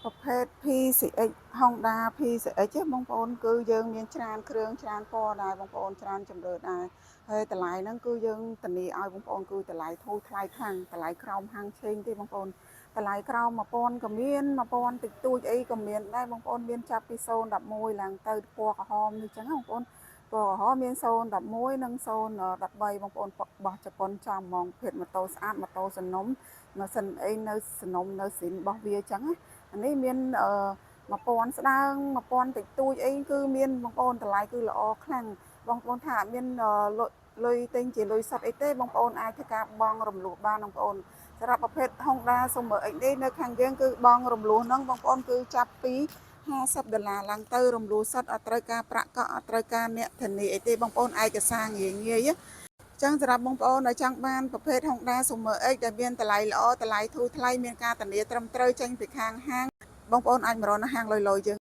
ប្រភេទ PCX Honda PCX ទេបងប្អូនគឺយើងមានច្រើនគ្រឿងច្រើនពណ៌ដែរបងប្អូនច្រើនជម្រើសដែរហើយតម្លៃហ្នឹងគឺយើងធានាឲ្យបងប្អូនគឺតម្លៃធូរថ្លៃខ្លាំងតម្លៃក្រោមហាងឆេងទេបងប្អូនតម្លៃក្រោម1000ក៏មាន1000តិចតួចអីក៏មានដែរបងប្អូនមានចាប់ពី011ឡើងទៅពណ៌ក្រហមនេះចឹងណាបងប្អូនពណ៌ក្រហមមាន011និង013បងប្អូនបោះជប៉ុនចំហ្មងភេទម៉ូតូស្អាតម៉ូតូសនំម៉ាស៊ីនអីនៅសនំនៅស៊ីនរបស់វាចឹងណាអានេះមានអឺ1000ស្ដើង1000តិចតួចអីគឺមានបងប្អូនតម្លៃគឺល្អខ្លាំងបងប្អូនថាអត់មានលុយលុយទិញជាលុយសុទ្ធអីទេបងប្អូនអាចធ្វើការបង់រំលោះបានបងប្អូនសម្រាប់ប្រភេទ Honda Summer X នេះនៅខាងយើងគឺបង់រំលោះហ្នឹងបងប្អូនគឺចាប់ពី50ដុល្លារឡើងទៅរំលោះសុទ្ធអត់ត្រូវការប្រាក់កក់អត់ត្រូវការអ្នកធានាអីទេបងប្អូនឯកសារងាយងាយចឹងសម្រាប់បងប្អូនដែលចង់បានប្រភេទ Honda Summer X ដែលមានតម្លៃល្អតម្លៃធូរថ្លៃមានការធានាត្រឹមត្រូវចេញពីខាងហាងបងប្អូនអាចមករកនៅហាងលយលយយើង។